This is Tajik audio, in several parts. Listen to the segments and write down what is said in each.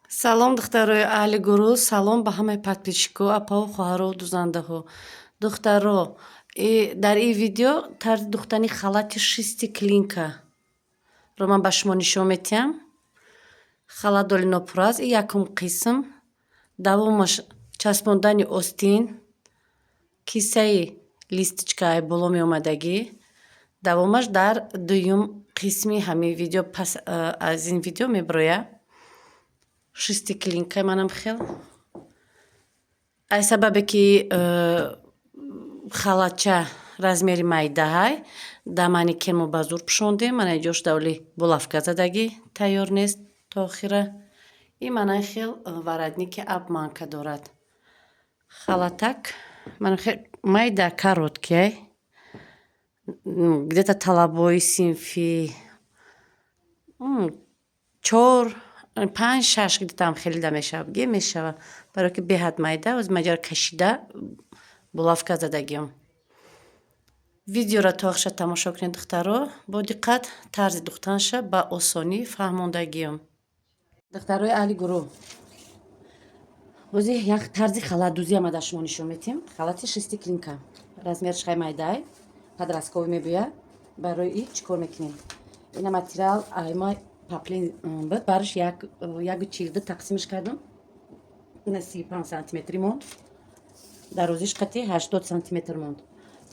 Салом, духтарои аҳли гурӯҳ, салом ба ҳамаи подписчикҳо, апаву хоҳару дузандаҳо. Духтаро, дар ин видео тарзи духтани халати шисти клинка ро ман ба шумо нишон медиҳам. Халат доли нопурра аст, и якум қисм. Давомаш часпондани остин, кисаи листочкаи боло меомадагӣ. Давомаш дар дуюм қисми ҳамин видео, пас аз ин видео мебирояд. Шисти клинкаи манам хел. Аз сабабе ки халатча размери майдаҳай, дамани кен мо ба зур пӯшондем, мана ҷош давли булавка задагӣ тайёр нест то охира. И манай хел воротники обманка дорад. Халатак мана хел майда, короткий, где-то талабои синфи чор, панҷ, шаш, где-то ҳам хелида мешавад, ге мешавад, барое ки беҳад майда, оз маҷара кашида булавка задагиам. Видеоро то охиша тамошо кунед, духтаро, бо диққат, тарзи духтанша ба осонӣ фаҳмондагиам. Духтарои аҳли гурӯҳ, бози як тарзи халатдӯзӣ ама дар шумо нишон медиҳем. Халати шисти клинка, размерш хай майдай, подростковый мебояд. Барои и чӣ кор мекунем? Ина материал айма паплин буд, барш яку чилду тақсимш кардам, ина 35 сантиметри монд, дарозиш қати 80 сантиметр монд.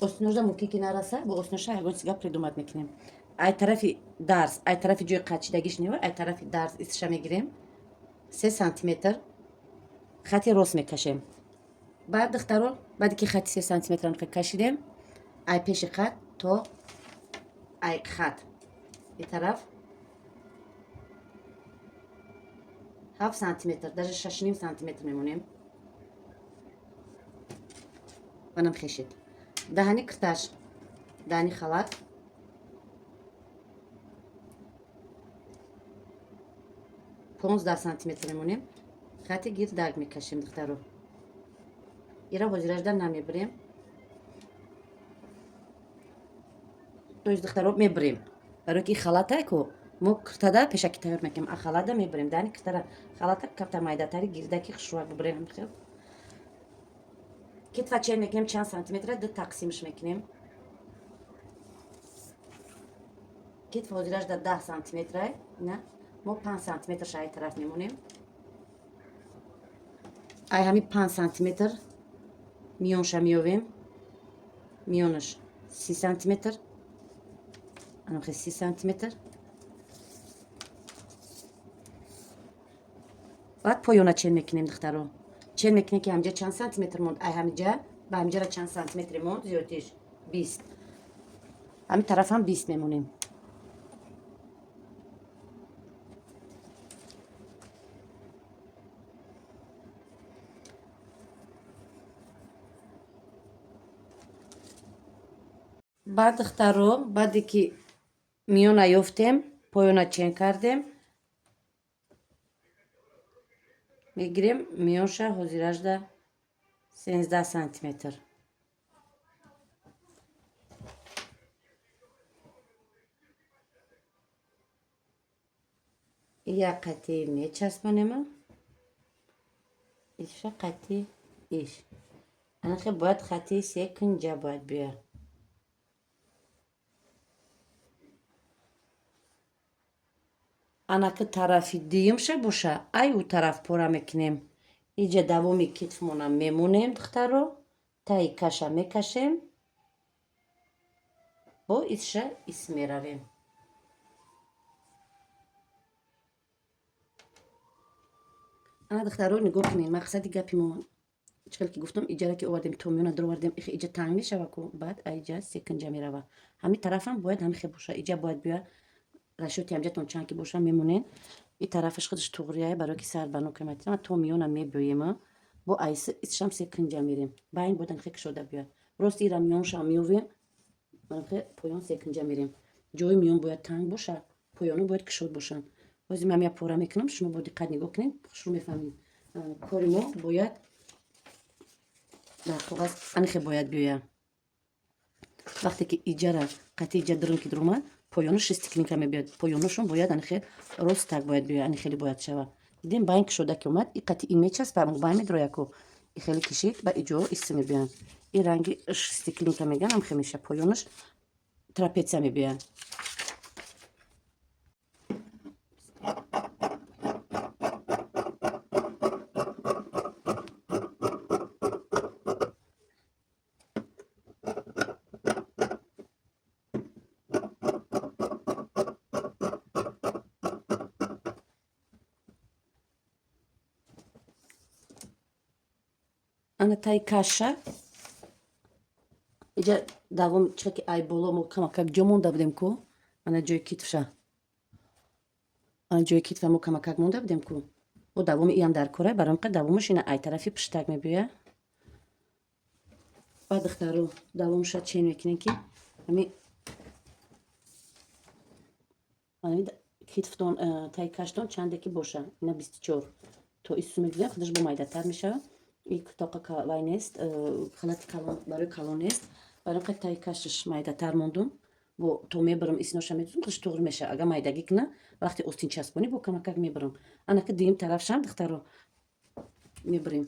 Остиножда мумкин ки нараса, бо остиноша ягон чизга придумать мекунем. Ай тарафи дарс, ай тарафи ҷои қачидагиш нева, ай тарафи дарс истиша мегирем, 3 сантиметр хати рост мекашем. Баъд, духтаро, баъде ки хати 3 сантиметрам кашидем, ай пеши хат то ай хат и тараф 7 сантиметр, даже 6,5 сантиметр мемонем. Манам хешид. Даҳани кирташ, даҳани халат 15 сантиметр мемонем, хати гирдак мекашем. Духтаро, ира ҳозиражда намебирем, то есть, духтаро, мебирем, барое ки халатай ку мо киртада пешакӣ тайёр мекунем, а халата мебирем. Даҳани киртара халата камтар майдатари гирдаки хушрӯяк бибирем. Хел китфа чен мекунем, чанд сантиметра, ду тақсимш мекунем. Китф ҳозираш да 10 сантиметра, ина мо 5 сантиметр шаи тараф мемонем. Ай ҳами 5 сантиметр миёнша меёвем, миёнаш 30 сантиметр, анохе 30 сантиметр. Баъд поёна чен мекунем. Духтаро, чен мекунем, ки ҳамҷа чанд сантиметр монд, ай ҳамиҷа ба ҳамиҷара чанд сантиметре монд, зиёдтиш 20, ҳамин тарафам 20 мемонем. Баъд, духтаро, баъде ки миёна ёфтем, поёна чен кардем, мегирем миёнша, ҳозиражда 13 сантиметр. Як қати мечаспонема, иша қати иш, анахе бояд хати секунҷа бояд биёяд. Анаки тарафи дуюмша боша, ай ӯ тараф пора мекунем. Иҷа давоми китфмона мемонем, духтаро, таи каша мекашем, бо исша ис меравем. Ана, духтаро, нигоҳ кунед, мақсади гапи мо чӣ хел ки гуфтам, иҷара ки овардем, то миёна дуровардем, иҷа танг мешава ку, баъд аиҷа секунҷа мерава. Ҳамин тарафам бояд ҳамин хел боша, иҷа бояд биёяд. Расчёти ҳамҷатон чанд ки боша, мемонед. И тарафаш худаш туғрияй, барое ки сар ба нокаматима то миёна мебиёем, бо айси исшам секунҷа мерем. Баъин бояд анхе кушода биёяд. Рост ира миёнша меёвем, анхе поён секунҷа мерем. Ҷои миён бояд танг боша, поёно бояд кушод бошанд. Ҳозир ман я пора мекунам, шумо бо диққат нигоҳ кунед, хушрӯ мефаҳмед. Кори мо бояд дар коғаз анхе бояд биёяд. Вақте ки иҷара қати иҷа дурун ки дуромад, поёну шести клинка мебиёд, поёнушон бояд анхе рост так бояд биёяд, ани хеле бояд шава. Дидем, байн кушода ки омад, и қати ин мечаспа, мобайн медроя ку. И хеле кишид, ба иҷо исти мебиёянд. И ранги шестиклинка меган, ам меша, поёнаш трапеция мебиёянд. Ана таи каша иҷа давом чаки, ай боло мо камакак ҷо монда будем ку. Ана ҷои китфша, ана ҷои китфа мо камакак монда будем ку. Бо давоми иам дар кора, барои қа давомаш ина ай тарафи пуштак мебиёя. Ба духтару, давомша чен мекунем, ки ами китфтон, таи каштон чанде ки боша. Ина 24 то ису мегузарем, худаш бо майдатар мешавад. И тоқа вай нест, халати калон барои калон нест, барои қа таи кашаш майдатар мондум. Бо то мебарам, исноша медузм, худаш туғри мешавад. Агар майдагӣ куна, вақте остин часпонӣ, бо камакак мебарам. Анака дуюм тарафшам, духтаро, мебарем.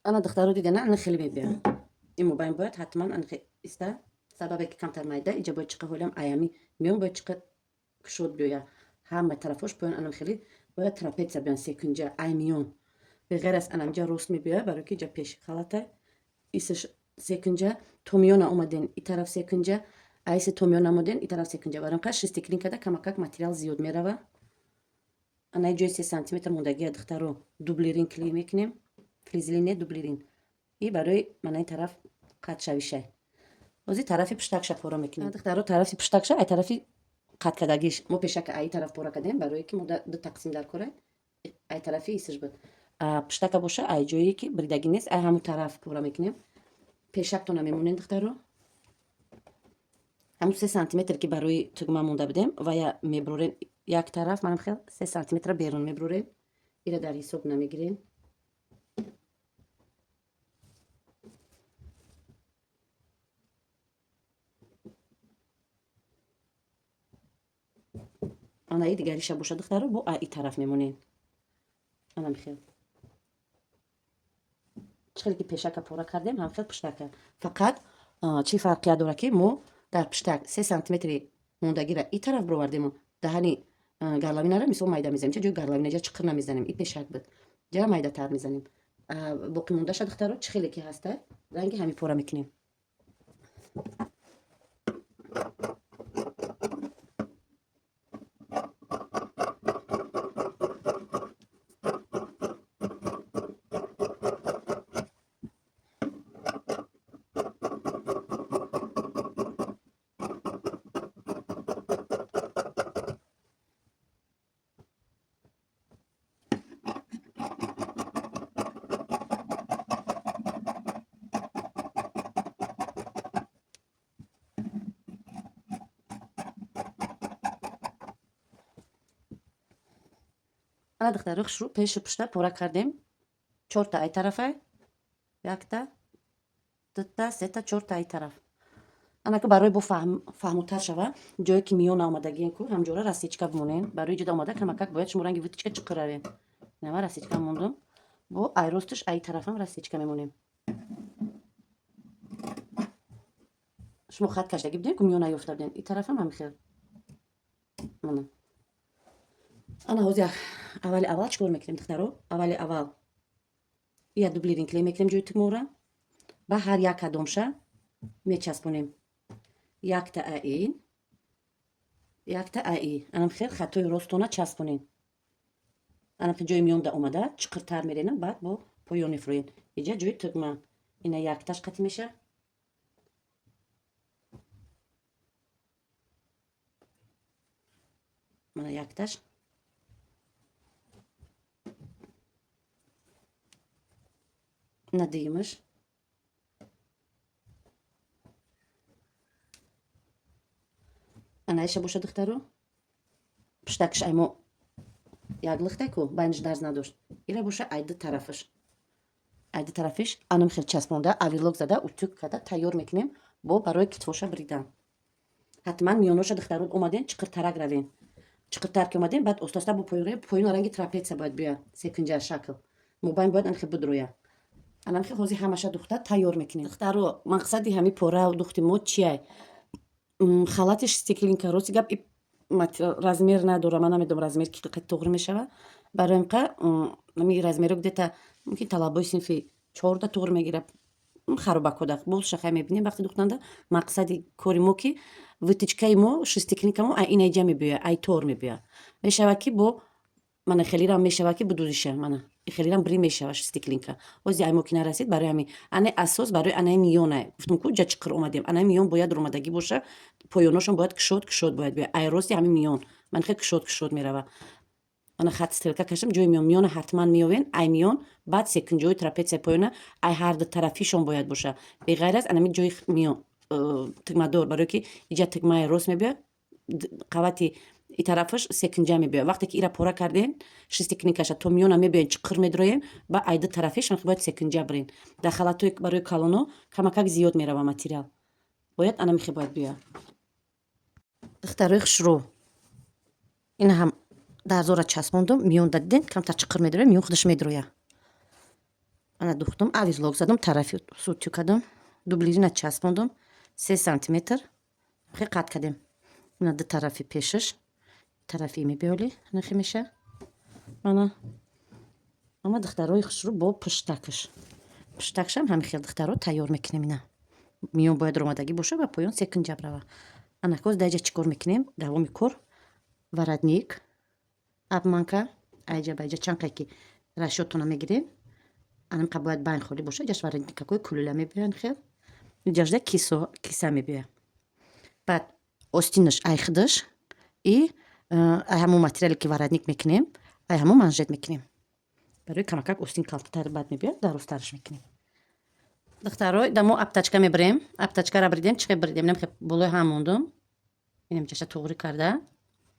Ана, духтаро, дидана, ана хеле мебиён. Ин мобайн бояд ҳатман ана иста. Сабабе ки камтар майда, иҷа бояд чиқа ҳолам аями миён бояд чиқа кушод биёя. Ҳама тарафош поён анам хеле бояд трапеция биён, секунҷа ай миён. Беғайр аз анамҷа рост мебиёя, барои ки иҷа пеши халата исш секунҷа то миёна омаден, и тараф секунҷа, айси то миёна омаден, и тараф секунҷа. Барои қа шестиклин када камакак материал зиёд мерава. Ана ҷои 3 сантиметр мондагия, духтаро, дублерин клей мекунем, флизелин, дублерин, и барои манаи тараф қат шавишай. Ҳозир тарафи пуштакша пора мекунем, духтаро. Тарафи пуштакша ай тарафи қаткадагиш мо пешака ай тараф пора кардем, барое ки мо ду тақсим дар кора, ай тарафи исиш буд. Пуштака боша, ай ҷое ки бридагӣ нест, ай ҳамун тараф пора мекунем. Пешактона мемонем, духтаро. Ҳамун 3 сантиметр ки барои тугма монда будем, вая меброрем як тараф. Манам хел 3 сантиметра берун меброрем, ира дар ҳисоб намегирем. Анаи дигариша боша, духтаро, бо аи тараф мемонем. Анам хел чӣ хеле ки пешака пора кардем, ҳам хел пуштака. Фақат чӣ фарқият дорад, ки мо дар пуштак 3 сантиметри мондагира и тараф бировардему даҳани горловина ра мисол майда мезанем. Ча ҷои горловина ҷа чиқир намезанем, и пешак буд, ҷа майдатар мезанем. Боқӣ мондаша, духтаро, чӣ хеле ки ҳаста, ранги ҳами пора мекунем. Ана, духтаро, хушрӯ пешу пушта пора кардем. Чорта ай тарафа, якта, дута, сета, чорта ай тараф. Анака барои бо фаҳмутар шава, ҷое ки миёна омадагиен ку, ҳамҷора рассечка бимонен. Барои ҷуда омада камакак бояд шумо ранги вытачка чиқиравем. Нама рассечка мондум, бо ай росташ ай тарафам рассечка мемонем. Шумо хат кашдагӣ будем ку, миёна ёфта будем, и тарафам ҳами хел. Мана, ана ҳозир аввали аввал чӣ кор мекунем, духтаро? Аввали аввал я дублерин клей мекунем ҷои тугмора, ба ҳар як кадомша мечаспонем. Якта аин, якта аи, анам хел хатои ростона часпонем. Анаки ҷои миёнда омада, чиқиртар мерена, баъд бо поён мефурӯем. Иҷа ҷои тугма. Ина якташ қатӣ меша. Мана якташ. Ина дуюмаш. Анаиша боша, духтаро. Пуштакш аймо як лихтай ку, байнаш дарз надошт. Ира боша ай ду тарафаш. Ай ду тарафиш анам хел часпонда, оверлок зада, утюг карда тайёр мекунем бо барои китфоша бридан. Ҳатман миёноша, духтаро, омаден, чиқиртарак равен. Чиқиртар ки омадем, баъд оста-оста бо поён, поён ранги трапеция бояд бия, секинҷа шакл. Мобайн бояд анхел бидроя. Анамхел ҳозир ҳамаша духта тайёр мекунем. Духтаро, мақсади ҳами пора духти мо чия? Халати шестиклинка, рости гап, размер надора, ман намедонам, размер ки қад туғри мешава. Барои ҳамқа ами размеро где-то мумкин талабои синфи 14 туғри мегирад. Харобакода боз шахай мебинем вақти духтанда. Мақсади кори мо ки вытачкаи мо, шестиклинка мо ай инаиҷа мебиёя, ай тор мебиёя. Мешава ки бо мана хелирам мешава ки будузиша, мана хелирам бри мешава шестиклинка. Ҳози ай мо ки нарасид, барои ҳамин ане асос барои анаи миёна гуфтум ку, ҷа чиқир омадем. Анаи миён бояд ромадагӣ боша, поёношон бояд кушод кушод бояд биёяд. Ай рости ҳамин миён ман хел кушод кушод мерава. Ана хат стрелка кашам, ҷои миён, миёна ҳатман меёвен, ай миён, баъд секунҷои трапеция поёна ай ҳар ду тарафишон бояд боша. Беғайр аз анами ҷои миён тигмадор, барое ки иҷа тигмаи рост мебиёяд, қавати и тарафаш секинҷа мебиёяд. Вақте ки ира пора кардем, шестиклинкаша то миёна мебиёем, чиқир медроем, ба ай ду тарафиш бояд секинҷа бирем. Дар халатҳои барои калоно камакак зиёд мерава материал. Бояд анамихе бояд биёяд. Духтарои хушрӯ, ина ҳам дарзора часпондум, миёнда дидем, камтар чиқир медроем, миён худаш медроя. Ана духтум, оверлок задум, тарафи утюг кардум, дублерина часпондум, 3 сантиметр хе қат кардем. Ина ду тарафи пешаш, тарафи мебиёли, нахе меша. Мана ама, духтарои хушрӯ, бо пуштакаш. Пуштакшам ҳамин хел, духтаро, тайёр мекунем. Ина миён бояд ромадагӣ боша ва поён секинҷа брава. Ана коз даҷа чӣ кор мекунем? Давоми кор воротник, обманка, айҷа ба айҷа чанқае ки расчётона мегирем, анамқа бояд байн холӣ боша. Ҷаш воротникакои кулула мебиёянд хел, ҷашда кисо киса мебиёяд. Баъд остинаш ай худаш и ай ҳамон материале ки воротник мекунем, ай ҳамон манжет мекунем. Барои камакак остин калтатар баъд мебиёяд, дарозтараш мекунем. Духтаро, дамо обтачка мебирем. Обтачкара бридем, чӣ хел бридем? Намхе болои ҳам мондум, инам чаша туғрӣ карда.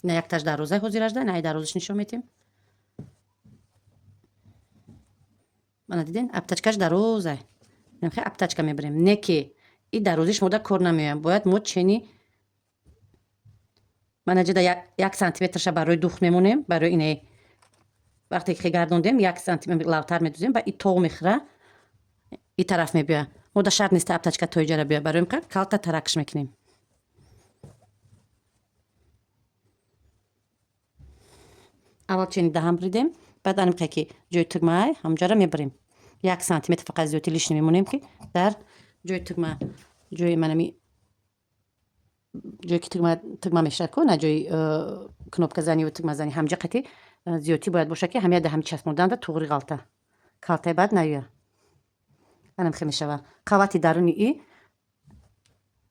Ина якташ дарозаи ҳозиражда, ина ай дарозаш нишон метем. Мана диден, обтачкаш дарозай. Намхе обтачка мебирем, не ки и дарозиш мода кор намеояд. Бояд мо чени мана ҷада 1 сантиметрша барои дух мемонем. Барои ине вақте ки гардондем, 1 сантиметр лавтар медузем, ба и тог мехӯра, и тараф мебиёяд. Мода шарт нест обтачка то иҷара биёяд, барои ин калта таракш мекунем. Аввал чени даҳам бридем, баъд анимқе ки ҷои тугмаай, ҳамҷара мебарем. 1 сантиметр фақат зиёдти лишний мемонем, ки дар ҷои тугма, ҷои манами ҷое ки тугма мешавад ку, на ҷои кнопказаниву тугмазанӣ, ҳамҷа қати зиёдтӣ бояд бошад, ки ҳамяда ҳами часпонданда туғри ғалта калтаи баъд наёя. Анамхе мешава. Қавати даруни и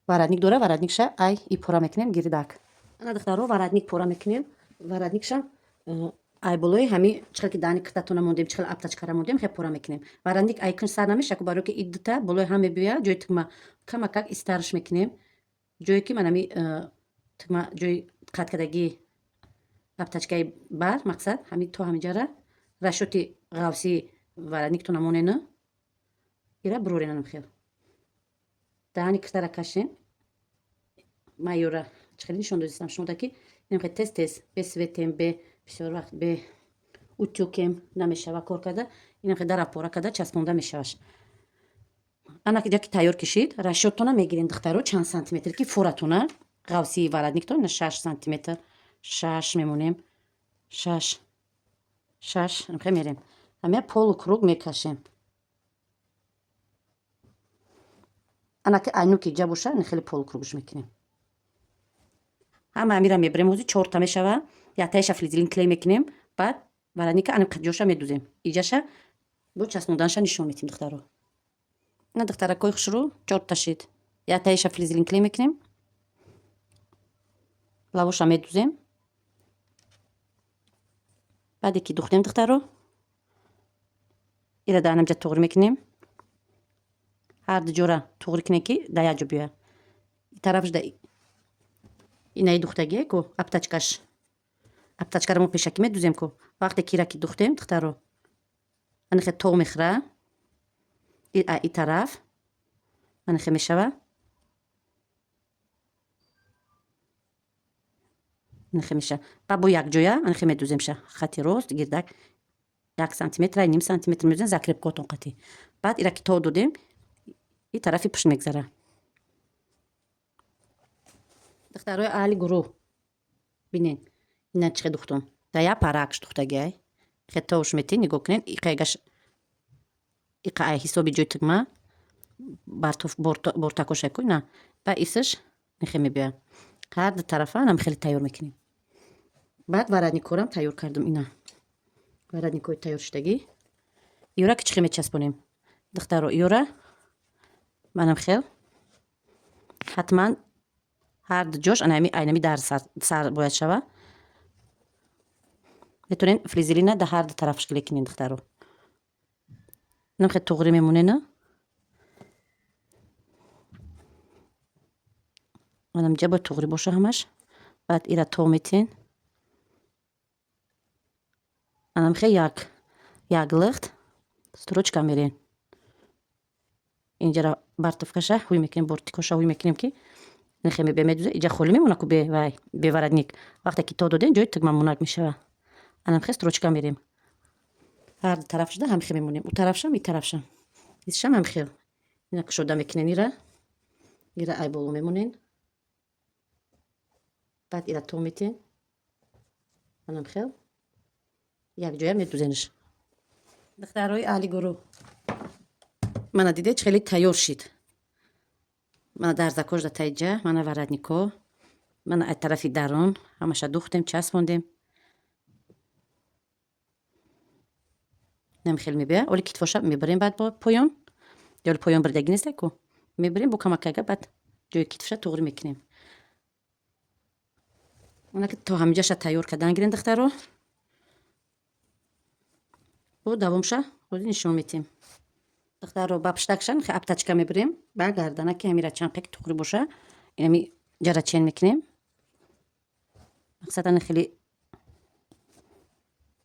воротник дора, воротникша ай и пора мекунем гирдак. Ана, духтаро, воротник пора мекунем. Воротникша ай болои ҳами чихел ки даҳани китатона мондем, чихел обтачкара мондем, хе пора мекунем. Воротник ай кун сар намеша ку, барое ки и дута болои ҳам мебиёяд. Ҷои тугма камакак истарш мекунем, ҷое ки манами тугма, ҷои қаткардагии обтачкаи бар мақсад ҳами то ҳамиҷара расчёти ғавсии воротниктона монену ира бурорен. Анам хел даҳани китара кашен. Майёра чихеле нишон додистам шумода, ки инам тез тез бе светем, бе бисёр вақт бе утюгем намешава кор карда. Инам дара пора карда часпонда мешаваш. Ана ки тайёр кишид, расчётона мегирем, духтаро, чанд сантиметр ки форатона ғавсии воротниктон. Ина 6 сантиметр, 6 мемонем, 6, 6 амхе мерем, ҳамя полукруг мекашем. Ана ки айнуки ҷа боша, ина хеле полукругш мекунем. Ҳама амира мебарем, ҳозир чорта мешава. Яктаиша флизелин клей мекунем, баъд Воротника анам ҷоша медузем, иҷаша бо часпонданша нишон метим, духтаро. На, духтаракои хушрӯ, чорта шид. Яктаиша флизелин клей мекунем, лавоша медузем. Баъде ки духтем, духтаро, ира дар анамҷа туғри мекунем. Ҳар ду ҷора туғри кунем, ки дар як ҷо биёяд. Тарафш да инаи духтагие ку, обтачкаш, обтачкаро мо пешакӣ медузем ку. Вақте ки ира ки духтем, духтаро, анихе тов мехӯра. И тараф анихе мешава, анихе меша. Ба бо якҷоя анихе медуземша, хати рост, гирдак 1 сантиметра, ним сантиметр медузем, закрепкотон қатӣ. Баъд ира ки тов додем, и тарафи пушт мегзара. Духтарои аҳли гурӯҳ, бинед, ина чихе духтум. Да як паракш духтагиай, хе товш метӣ, нигоҳ кунед, иқегаш иқа ай ҳисоби ҷои тугма бортакоша ку, ина ба исш нихе мебиёяд. Ҳар ду тарафа анам хеле тайёр мекунем. Баъд воротникорам тайёр кардум. Ина воротникои тайёр шудагӣ. Ёра ки чихе мечаспонем, духтаро? Ёра манам хел ҳатман ҳар ду ҷош анами айнами дар сар бояд шава. Метавонед флизелина да ҳар ду тарафаш клей кунед, духтаро. Инам хел туғри мемонена. Анамҷа бояд туғри боша ҳамаш. Баъд ира тов метиҳен, анамхе як як лихт строчка мерен. Инҷара бартовкаша ҳуй мекунем, бортикоша ҳуй мекунем, ки нихе мебе медуза. Иҷа холӣ мемона ку, бе вай, бе воротник. Вақте ки то додем, ҷои тугмамонак мешава. Анамхе строчка мерем, ҳар ду тараф шуда ҳамхе мемонем, у тарафшам, и тарафшам, исшам ҳамхел. Ина кушода мекунен, ира ай боло мемонен. Баъд ира то метиҳен, анамхел якҷоя медузенш. Духтарои аҳли гурӯҳ, мана дидед, чӣ хеле тайёр шид. Мана дарзакош да таиҷа, мана воротнико, мана ай тарафи дарун ҳамаша духтем, часпондем. Инам хел мебиёя. Оли китфоша мебарем, баъд бо поён, ёли поён бирдагӣ неста ку, мебарем бо камакага, баъд ҷои китфша туғри мекунем. Онаки то ҳамиҷаша тайёр кардан гирем, духтаро, бо давомша ҳозир нишон метиҳем. Духтаро, ба пуштакшан обтачка мебирем, ба гарданаки ҳамира чанқе ки туғри боша, инами ҷара чен мекунем. Мақсад ана хеле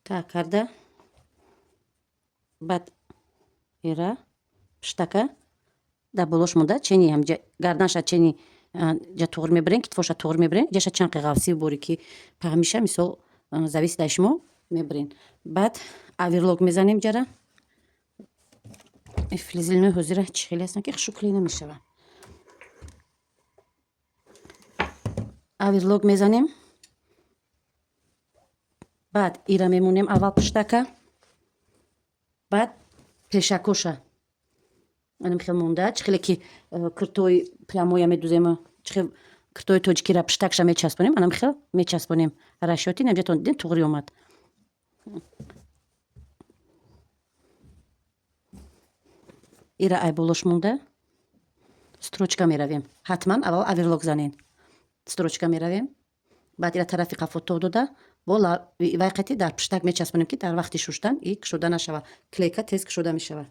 та карда, баъд ира пуштака дар болош монда, чени ҳамҷа гарданша чени ҷа туғри мебирем, китфоша туғри мебирем, ҷаша чанқи ғафсию борики паҳмиша, мисол, зависит аз шумо, мебирем. Баъд оверлок мезанем ҷара. Флизелинои ҳозира чӣ хеле ҳастанд, ки хушуклӣ намешаванд. Оверлок мезанем, баъд ира мемонем аввал пуштака, баъд пешакоша анам хел монда. Чӣ хеле ки киртои прямоя медузем, чӣ хел киртои тоҷикира пуштакша мечаспонем, анам хел мечаспонем. Расчёти намҷатон дидем, туғри омад. Ира ай болош монда, строчка меравем. Ҳатман аввал оверлок занен, строчка меравем. Баъд ира тарафи қафо тов дода, бо вай қати дар пуштак мечаспонем, ки дар вақти шуштан и кушода нашава, клейка тез кушода мешавад.